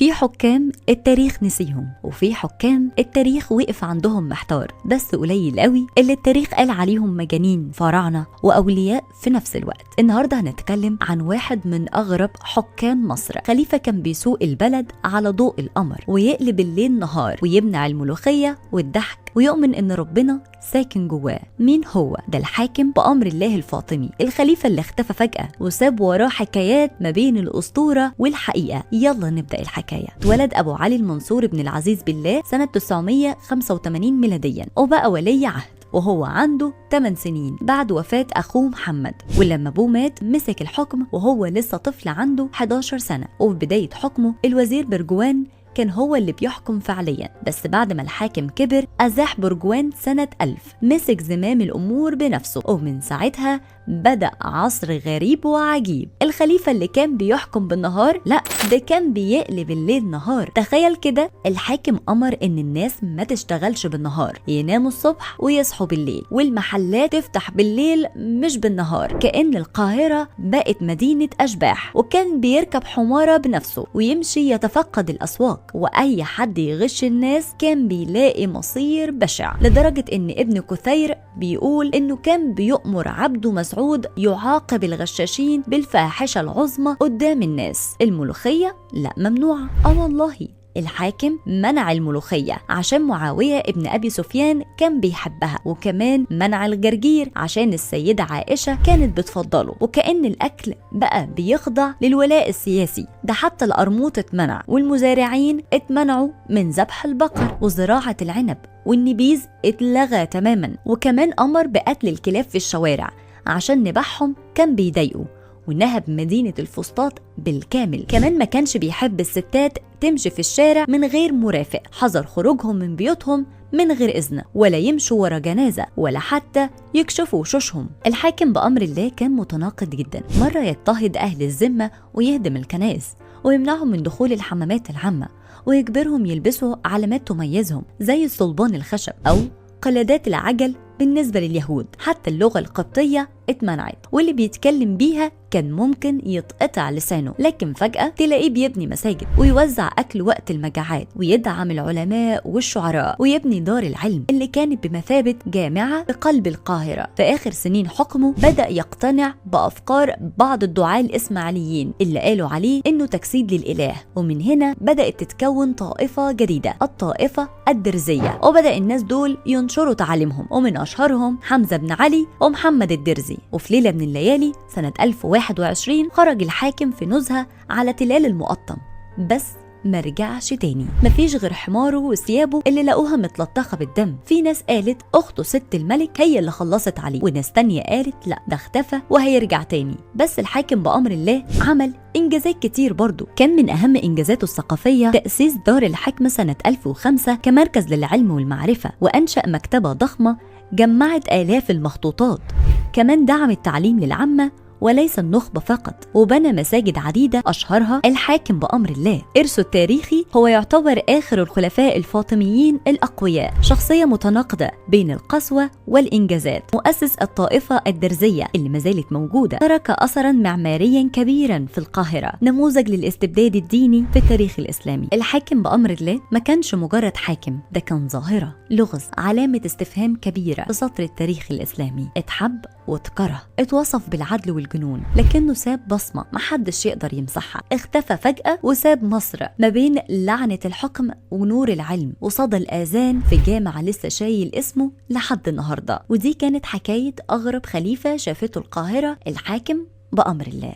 في حكام التاريخ نسيهم، وفي حكام التاريخ وقف عندهم محتار، بس قليل قوي اللي التاريخ قال عليهم مجانين، فراعنة وأولياء في نفس الوقت. النهاردة هنتكلم عن واحد من أغرب حكام مصر، خليفة كان بيسوق البلد على ضوء القمر ويقلب الليل نهار ويمنع الملوخية والضحك ويؤمن إن ربنا ساكن جواه. مين هو؟ ده الحاكم بأمر الله الفاطمي، الخليفة اللي اختفى فجأة وساب وراه حكايات ما بين الأسطورة والحقيقة. يلا نبدأ الحكاية. اتولد أبو علي المنصور بن العزيز بالله سنة 985 ميلاديا، وبقى ولي عهد وهو عنده 8 سنين بعد وفاة أخوه محمد. ولما أبوه مات مسك الحكم وهو لسه طفل عنده 11 سنة. وفي بداية حكمه الوزير برجوان كان هو اللي بيحكم فعليا، بس بعد ما الحاكم كبر أزاح برجوان سنة 1000، مسك زمام الأمور بنفسه، ومن ساعتها بدأ عصر غريب وعجيب. الخليفة اللي كان بيحكم بالنهار، لا ده كان بيقلب الليل نهار. تخيل كده، الحاكم أمر إن الناس ما تشتغلش بالنهار، يناموا الصبح ويصحوا بالليل، والمحلات تفتح بالليل مش بالنهار، كأن القاهرة بقت مدينة أشباح. وكان بيركب حمارة بنفسه ويمشي يتفقد الأسواق، وأي حد يغش الناس كان بيلاقي مصير بشع، لدرجة إن ابن كثير بيقول إنه كان بيؤمر عبده مسعود يعاقب الغشاشين بالفاحشة العظمى قدام الناس. الملوخية لا ممنوعة. والله الحاكم منع الملوخية عشان معاوية ابن أبي سفيان كان بيحبها، وكمان منع الجرجير عشان السيدة عائشة كانت بتفضله. وكأن الأكل بقى بيخضع للولاء السياسي، ده حتى القرموط اتمنع، والمزارعين اتمنعوا من ذبح البقر، وزراعة العنب والنبيذ اتلغى تماما. وكمان أمر بقتل الكلاب في الشوارع عشان نبعهم كان بيضايقه، ونهب مدينة الفسطاط بالكامل. كمان ما كانش بيحب الستات تمشي في الشارع من غير مرافق، حظر خروجهم من بيوتهم من غير إذن، ولا يمشوا ورا جنازة، ولا حتى يكشفوا وشوشهم. الحاكم بأمر الله كان متناقض جدا، مرة يضطهد أهل الذمة ويهدم الكنائس ويمنعهم من دخول الحمامات العامة، ويجبرهم يلبسوا علامات تميزهم زي الصلبان الخشب أو قلادات العجل بالنسبة لليهود. حتى اللغة القبطية اتمنعت، واللي بيتكلم بيها كان ممكن يتقطع لسانه. لكن فجأة تلاقيه بيبني مساجد ويوزع أكل وقت المجاعات، ويدعم العلماء والشعراء، ويبني دار العلم اللي كانت بمثابة جامعة بقلب القاهرة. في آخر سنين حكمه بدأ يقتنع بأفكار بعض الدعاة الإسماعيليين اللي قالوا عليه إنه تجسيد للإله، ومن هنا بدأت تتكون طائفة جديدة، الطائفة الدرزية، وبدأ الناس دول ينشروا تعاليمهم، ومن أشهرهم حمزة بن علي ومحمد الدرزي. وفي ليلة من الليالي سنة 1021 خرج الحاكم في نزهة على تلال المقطم، بس ما رجعش تاني. مفيش غير حماره وثيابه اللي لقوها متلطخة بالدم. في ناس قالت أخته ست الملك هي اللي خلصت عليه، وناس تانية قالت لا ده اختفى وهيرجع تاني. بس الحاكم بأمر الله عمل إنجازات كتير برضو. كان من أهم إنجازاته الثقافية تأسيس دار الحكمة سنة 1005 كمركز للعلم والمعرفة، وأنشأ مكتبة ضخمة جمعت آلاف المخطوطات. كمان دعم التعليم للعامة وليس النخبة فقط، وبنى مساجد عديدة أشهرها الحاكم بأمر الله. إرثه التاريخي هو يعتبر آخر الخلفاء الفاطميين الأقوياء، شخصية متناقضة بين القسوة والإنجازات، مؤسس الطائفة الدرزية اللي ما زالت موجودة، ترك أثرا معماريا كبيرا في القاهرة، نموذج للاستبداد الديني في التاريخ الإسلامي. الحاكم بأمر الله ما كانش مجرد حاكم، ده كان ظاهرة، لغز، علامة استفهام كبيرة في سطر التاريخ الإسلامي. اتحب واتكره، اتوصف بالعدل والجنون، لكنه ساب بصمة محدش يقدر يمسحها. اختفى فجأة وساب مصر ما بين لعنة الحكم ونور العلم وصدى الآذان في جامعة لسه شايل اسمه لحد النهاردة. ودي كانت حكاية أغرب خليفة شافته القاهرة، الحاكم بأمر الله.